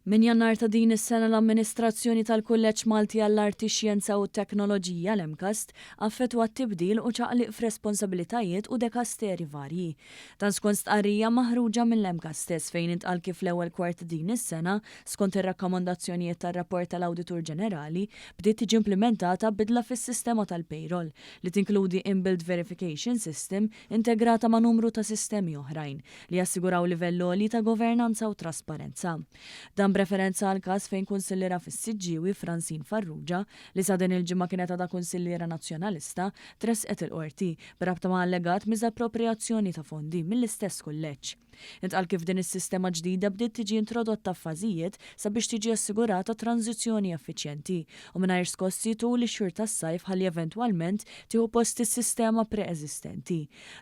Minn Jannar ta' din is-sena l-amministrazzjoni tal-Kulleġġ Malti għall-Arti, Xjenza u Teknoloġija, l-MCAST, affettwat tibdil u ċaqliq f'responsabilitajiet u dekasteri varji. Dan skont stqarrija maħruġa mill-MCAST stess fejn intqal kif fl-ewwel kwart ta' din is-sena, skont ir-rakkomandazzjonijiet tar-rapport tal-Awditur Ġenerali, bdiet tiġi implimentata bidla fis-sistema tal-payroll li tinkludi inbuilt verification system integrata ma' numru ta' sistemi oħrajn li jassiguraw livell għoli ta' governanza u trasparenza. Dan b'referenza għall-każ fejn kunsilliera fis-Siġġiewi, Francine Farrugia, li sa din il-ġimgħa kienet għadha kunsilliera Nazzjonalista, tressqet il-Qorti, b'rabta ma' allegat miżapproprijazzjoni ta' fondi mill-istess kulleġġ. Intqal kif din is-sistema ġdida bdiet tiġi introdotta f'fażijiet sabiex tiġi assigurata tranżizzjoni effiċjenti u mingħajr skossi tul ix-xhur tas-sajf ħalli eventwalment tieħu post is-sistema pre-eżistenti.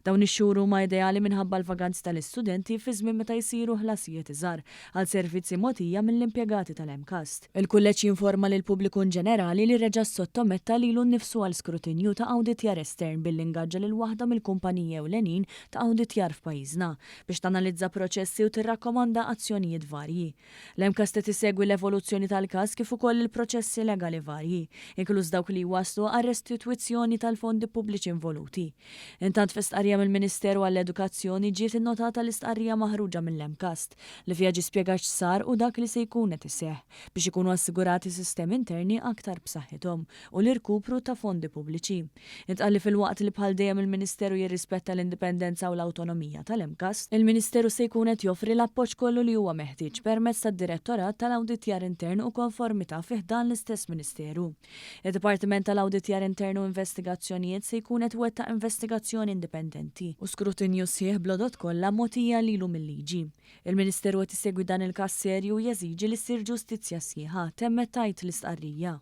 Dawn ix-xhur huma ideali minħabba l-vaganzi tal-istudenti fi żmien meta jsiru ħlasijiet iżgħar għal servizzi mogħtija mill-impjegati tal-MCAST. Il-Kulleġġ jinforma lill-pubbliku inġenerali li reġa' ssottometta lilu nnifsu għal skrutinju ta' awditjar estern billi ngaġġa lil waħda mill-kumpaniji ewlenin ta' awditjar f'pajjiżna biex tanalizza proċessi u tirrakkomanda azzjonijiet varji. L-MCAST qed isegwi l-evoluzzjoni tal-każ kif ukoll il-proċessi legali varji, inkluż dawk li jwasslu għar-restitwizzjoni tal-fondi pubbliċi involuti. Intant fi stqarrija mill-Ministeru għall-Edukazzjoni ġiet innotata l-istqarrija maħruġa mill-MCAST li fiha ġie spjegat x'sar u dak li se jkun qed iseħħ biex ikunu assigurati sistemi interni aktar b'saħħithom u l-irkupru ta' fondi pubbliċi. Intqal li filwaqt li bħal dejjem il-Ministeru jirrispetta l-indipendenza u l-awtonomija tal-MCAST, il-Ministeru se jkun qed joffri l-appoġġ kollu li huwa meħtieġ permezz tad-Direttorat tal-Awditjar Intern u Konformità fi ħdan l-istess Ministeru. Id-Dipartiment tal-Awditjar Intern u Investigazzjonijiet se jkun qed iwettaq investigazzjoni indipendenti u skrutinju sħiħ bl-għodod kollha mogħtija lilu mil-liġi. Il-Ministeru qed isegwi dan il-każ serju u jeżiġi li ssir ġustizzja sħiħa, temmet tgħid l-istqarrija.